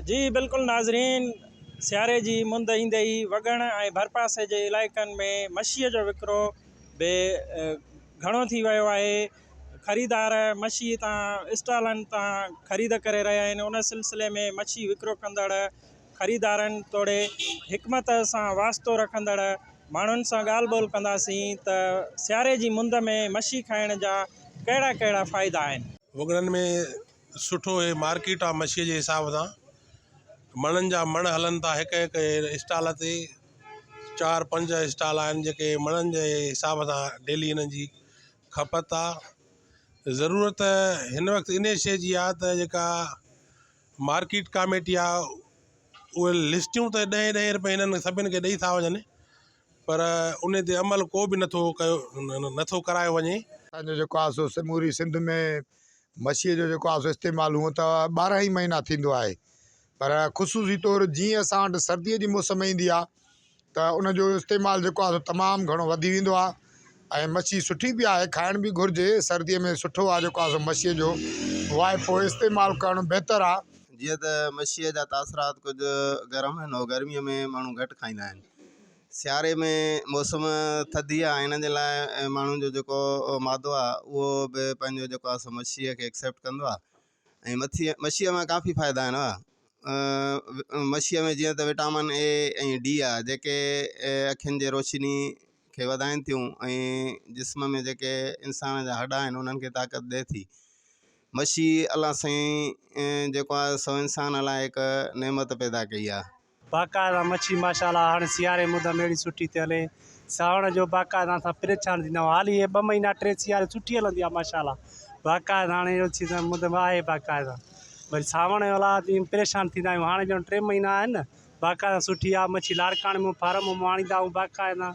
جي بلڪل ناظرين سياري جي مند ايندي ئي وڳڻ ۽ ڀرپاسي جي علائقن ۾ مڇيء جو وڪرو به گهڻو ٿي ويو آهي خريدار مڇي تان اسٽالن تان خريد ڪري رهيا آهن ان سلسلي ۾ مڇي وڪرو ڪندڙ خريدارن توڙي حڪمت سان واسطو رکندڙ ماڻهن سان ڳالهه ٻولهه ڪنداسين ته سياري جي مند ۾ مڇي کائڻ جا ڪهڙا ڪهڙا فائدا آهن. وڳڻن ۾ سٺو هي مارڪيٽ آ مڇي جي حساب سان مڻن جا مڻ هلن ٿا هڪ هڪ اسٽال تي چار پنج اسٽال آهن جيڪي مڻن جي حساب سان ڊيلي هنن جي کپت آ ضرورت هن وقت انهي شي جي آ ته جيڪا مارڪيٽ ڪاميٽي آ اهي لسٽيون ته ڏهين ڏهين روپئي هنن سڀني کي ڏئي ٿا وڃن پر ان تي عمل ڪو به نٿو ڪيو نٿو ڪرايو وڃي. اسان جو جيڪو آهي سو سموري سنڌ ۾ مڇيء جو جيڪو آهي سو استعمال هونء ته 12 ئي مهينا ٿيندو آهي پر خصوصي طور جيئن اسان وٽ سرديء جي موسم ايندي آهي ته ان جو استعمال جيڪو آهي سو تمام گهڻو وڌي ويندو آهي ۽ مڇي سٺي به آهي کائڻ به گهرجي سردي ۾ سٺو آهي جيڪو آهي سو مڇيء جو واهپو استعمال ڪرڻ بهتر آهي. جيئن ته مڇيء جا تاثرات ڪجهه گرم آهن اهو گرميء ۾ ماڻهو گهٽ کائيندا آهن. سياري ۾ موسم ٿڌي آهي ان جي لاء ماڻهن جو جيڪو مادو آهي اهو به پنهنجو جيڪو آهي سو مڇيء کي ايڪسيپٽ ڪندو آهي ۽ مڇيء مڇيء مان ڪافي فائدا آهن مڇيء ۾ جيئن ته وٽامن اي ۽ ڊي آهي جيڪي اکين جي روشني کي وڌائين ٿيون ۽ جسم ۾ جيڪي انسان جا هڏا آهن انهن کي طاقت ڏئي ٿي مڇي الله سائين جيڪو آهي سو انسان لاء هڪ نعمت پيدا ڪئي آهي. باقاعده مڇي ماشاء الله هاڻي سياري مند ۾ اهڙي سٺي ٿي هلي سانوڻ جو باقاعده اسان پريشان ٿيندا آهيون حالي هي ٻه مهينا ٽي سياري سٺي هلندي آهي ماشاء الله باقاعده هاڻي اهڙو سيزن مند ۾ آهي باقاعده وري سانوڻ جو لاء پريشان ٿيندا آهيون هاڻي ڄڻ ٽي مهينا آهن نه باقاعده سٺي آهي مڇي لاڙڪاڻي مان فارم مان آڻيندا آهيون باقاعده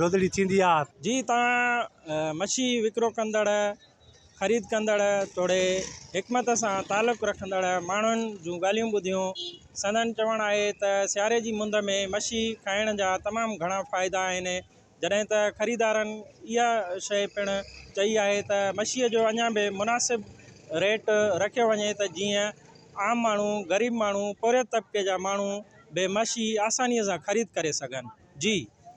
رودڙي ٿيندي آهي. جي توهان مڇي وڪرو ڪندڙ خريد ڪندڙ توڙي حڪمت سان تعلق رکندڙ ماڻهن جون ڳالهيون ٻڌيون. سندن چوڻ آهي ته سياري جي مند ۾ مڇي کائڻ جا تمام گهڻا فائدا آهن، جڏهن ته خريدارن اها شيء پڻ چئي آهي ته مڇيء جو اڃا به مناسب ريٽ رکيو وڃي ته جيئن عام ماڻهو، غريب ماڻهو، پورهيت طبقي جا ماڻهو به مڇي آسانيء سان خريد ڪري سگهن. جي.